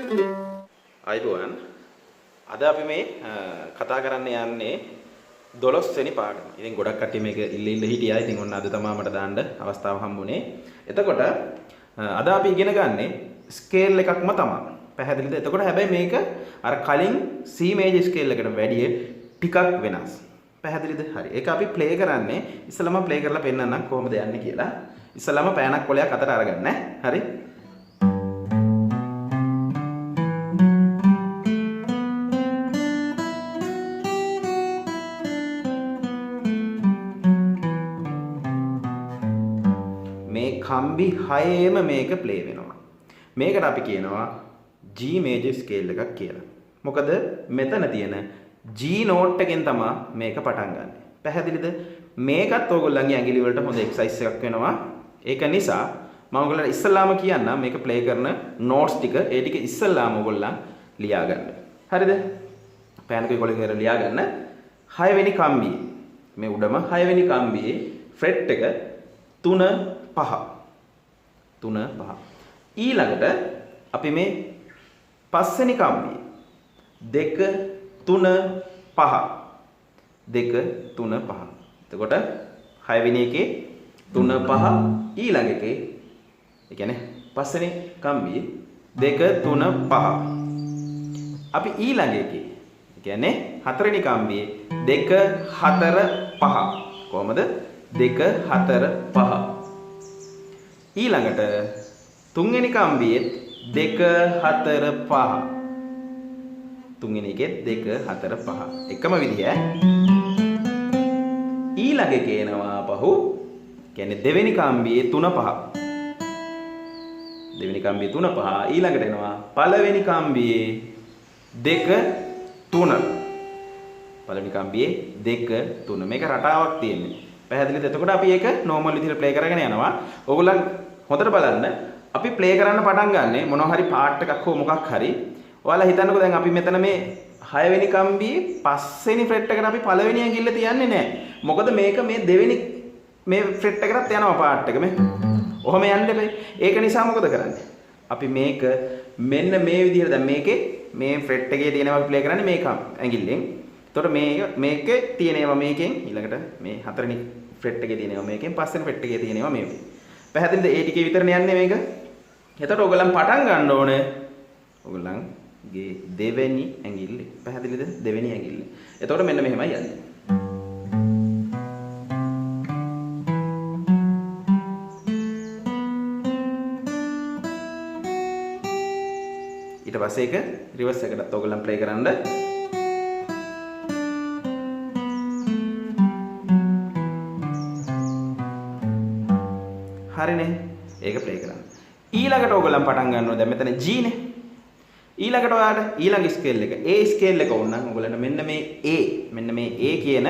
අයිබෝවන්, අද අපි මේ කතා කරන්න යන්නේ 12 වෙනි පාඩම. ඉතින් ගොඩක් කට්ටිය මේක ඉල්ල ඉල්ල හිටියා. ඉතින් ඔන්න අද තමා මට දාන්න අවස්ථාව හම්බුනේ. එතකොට අද අපි ඉගෙන ගන්නේ ස්කේල් එකක්ම තමයි. පැහැදිලිද? එතකොට හැබැයි මේක අර කලින් C major scale එකට වැඩිය ටිකක් වෙනස්. පැහැදිලිද? හරි. ඒක අපි ප්ලේ කරන්නේ ඉස්සෙල්ලාම ප්ලේ කරලා පෙන්නන්නම් කොහොමද යන්නේ කියලා. ඉස්සෙල්ලාම පෑනක් කොලයක් අතට අරගන්න. හරි. මේ කම්බි හයේම මේක ප්ලේ වෙනවා. මේකට අපි කියනවා G major scale එකක් කියලා. මොකද මෙතන තියෙන G note එකෙන් තමයි මේක පටන් ගන්නෙ. පැහැදිලිද? මේකත් ඕගොල්ලන්ගේ ඇඟිලි වලට හොඳ එක්සර්සයිස් එකක් වෙනවා. ඒක නිසා මම ඔයගොල්ලන්ට ඉස්සල්ලාම කියන්නම් මේක ප්ලේ කරන නෝට්ස් ටික, ඒ ටික ඉස්සල්ලාම ඔයගොල්ලන් ලියා ගන්න. හරිද? පෑනකේ කොලේ කරලා ලියා ගන්න. 6 වෙනි කම්බියේ මේ උඩම 6 වෙනි කම්බියේ ෆ්‍රෙට් එක 3 5 3 5. ඊළඟට අපි මේ පස්වෙනි කම්බියේ 2 3 5 2 3 5. එතකොට 6 වෙනි එකේ 3 5, ඊළඟ එකේ ඒ කියන්නේ පස්වෙනි කම්බියේ 2 3 5. අපි ඊළඟ එකේ ඒ කියන්නේ හතරවෙනි කම්බියේ 2 4 5. කොහමද? 2 4 5. ඊළඟට තුන්වෙනි කම්බියෙත් 2 4 5. තුන්වෙනි එකෙත් 2 4 5. එකම විදිහ ඈ. ඊළඟ එකේ එනවා පහු කියන්නේ දෙවෙනි කම්බියේ 3 5. දෙවෙනි කම්බියේ 3 5. ඊළඟට එනවා පළවෙනි කම්බියේ 2 3. පළවෙනි කම්බියේ 2 3. මේක රටාවක් තියෙන්නේ. පැහැදිලිද? එතකොට අපි ඒක නෝමල් විදිහට ප්ලේ කරගෙන යනවා. ඕගොල්ලන් හොඳට බලන්න. අපි ප්ලේ කරන්න පටන් ගන්නෙ මොනවා හරි පාර්ට් එකක් හෝ මොකක් හරි. ඔයාලා හිතන්නකෝ දැන් අපි මෙතන මේ 6 වෙනි කම්බියේ 5 වෙනි ෆ්‍රෙට් එකට අපි පළවෙනි ඇඟිල්ල තියන්නේ නැහැ. මොකද මේක මේ දෙවෙනි මේ ෆ්‍රෙට් එකටත් යනවා පාර්ට් එක මේ. ඔහොම යන්න එපා. ඒක නිසා මොකද කරන්නේ? අපි මේක මෙන්න මේ විදිහට දැන් මේකේ මේ ෆ්‍රෙට් එකේ තියෙනවා අපි ප්ලේ කරන්නේ මේක ඇඟිල්ලෙන්. එතකොට මේකේ තියෙන ඒවා මේකෙන්, ඊළඟට මේ හතරවෙනි ෆ්‍රෙට් එකේ තියෙන ඒවා මේකෙන්, පස්වෙනි ෆ්‍රෙට් එකේ තියෙන ඒවා මේකෙන්. පැහැදිලිද? ඒ ටිකේ විතරනේ යන්නේ මේක. එතකොට ඔයගොල්ලන් පටන් ගන්න ඕනේ ඔයගොල්ලන්ගේ දෙවෙනි ඇඟිල්ල. පැහැදිලිද? දෙවෙනි ඇඟිල්ල. එතකොට මෙන්න මෙහෙමයි යන්නේ. ඊට පස්සේ ඒක රිවර්ස් එකටත් ඔයගොල්ලන් ප්ලේ කරන්න. හරිනේ. ඒක ප්ලේ කරන්න. ඊළඟට ඔයගොල්ලන් පටන් ගන්නවා දැන් මෙතන G නේ. ඊළඟට ඔයාලට ඊළඟ ස්කේල් එක A scale එක ඕන නම් ඔයගොල්ලන්ට මෙන්න මේ A, මෙන්න මේ A කියන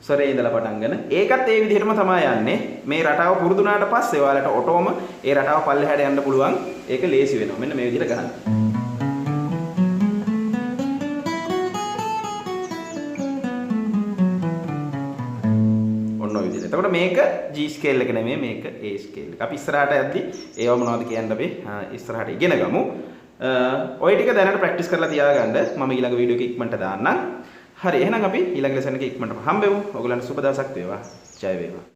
ස්වරේ ඉඳලා පටන් ගන්න. ඒකත් ඒ විදිහටම තමයි යන්නේ. මේ රටාව පුරුදු වුණාට පස්සේ ඔයාලට ඔටෝම ඒ රටාව පල්ලෙහාට යන්න පුළුවන්. ඒක ලේසි වෙනවා. මෙන්න මේ විදිහට ගහන්න. ඔන්න ඔය විදිහට. එතකොට මේක G scale එක නෙමෙයි, මේක A scale එක. අපි ඉස්සරහට යද්දි ඒව මොනවද කියන්න අපි ඉස්සරහට ඉගෙන ගමු. ඔය ටික දැනට ප්‍රැක්ටිස් කරලා තියාගන්න. මම ඊළඟ වීඩියෝ එක ඉක්මනට දාන්නම්. හරි, එහෙනම් අපි ඊළඟ ලෙසන් එකේ ඉක්මනට හම්බෙමු. ඔයගොල්ලන්ට සුබ දවසක් වේවා. ජය වේවා.